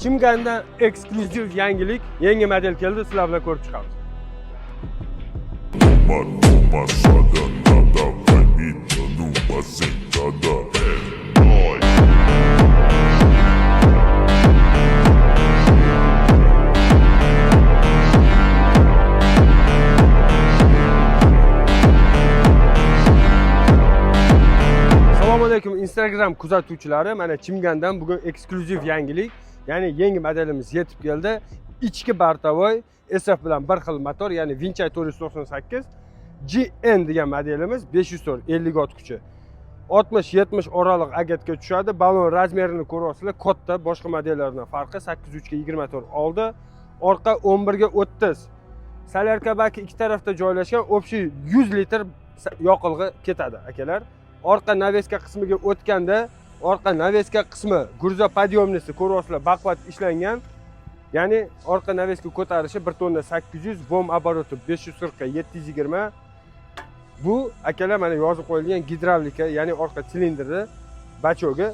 Chimgandan eksklyuziv yangilik, yangi model keldi, sizlar bilan ko'rib chiqamiz. Toma, toma, só danada, vai me dando uma sentada. É nóis. Assalomu alaykum, Instagram kuzatuvchilari. Mana, Chimgandan bugun eksklyuziv yangilik, ya'ni yangi modelimiz yetib keldi. Ichki бортовой, SF bilan bir xil motor, ya'ni Vinchai 498 GN degan modelimiz, 504 50 ot kuchi. 60-70 oraliq agatga tushadi. Balon размер ini ko'ryapsizlar, katta, boshqa modellardan farqi 8.3 ga 24 oldi. Orqa 11 ga 30. Солярка baki ikki tarafda joylashgan, общий 100 litr yoqilg'i ketadi, akalar. Orqa навеска qismiga o'tganda, orqa навеска qismi грузоподъёмности ko'ryapsizlar, baquvvat ishlangan. Ya'ni orqa навеска ko'tarishi 1 tonna 800, ВОМ обороты 540 ga 720. Bu, akalar, mana yozib qo'yilgan gidravlika, ya'ni orqa silindrni бачок i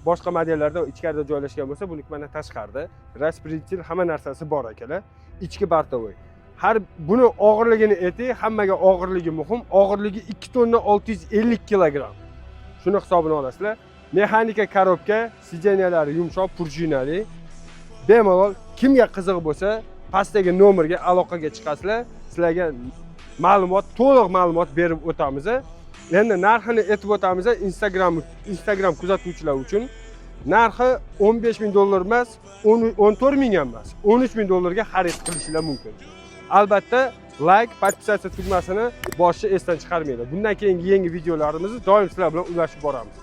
boshqa modellarda ichkarida joylashgan bo'lsa, buniki mana tashqarida. Распределитель, hamma narsasi bor, akalar. Ichki бортовой. Har buni og'irligini aytay, hammaga og'irligi muhim. Og'irligi 2 tonna 650 kilogramm. Shuni hisobini olasizlar. Mexanika коробка, сиденья lari yumshoq, пружина li. Bemalol kimga qiziq bo'lsa, pastdagi nomerga aloqaga chiqasizlar. Sizlarga ma'lumot, to'liq ma'lumot berib o'tamiz. Endi narxini aytib o'tamiz Instagram kuzatuvchilar uchun. Narxi 15 ming dollar emas, 14 ming ham emas, 13 ming dollarga xarid qilishinglar mumkin. Albatta, like, подписаться tugmasini bosishni esdan chiqarmanglar. Bundan keyingi yangi videolarimizni doim sizlar bilan ulashib boramiz.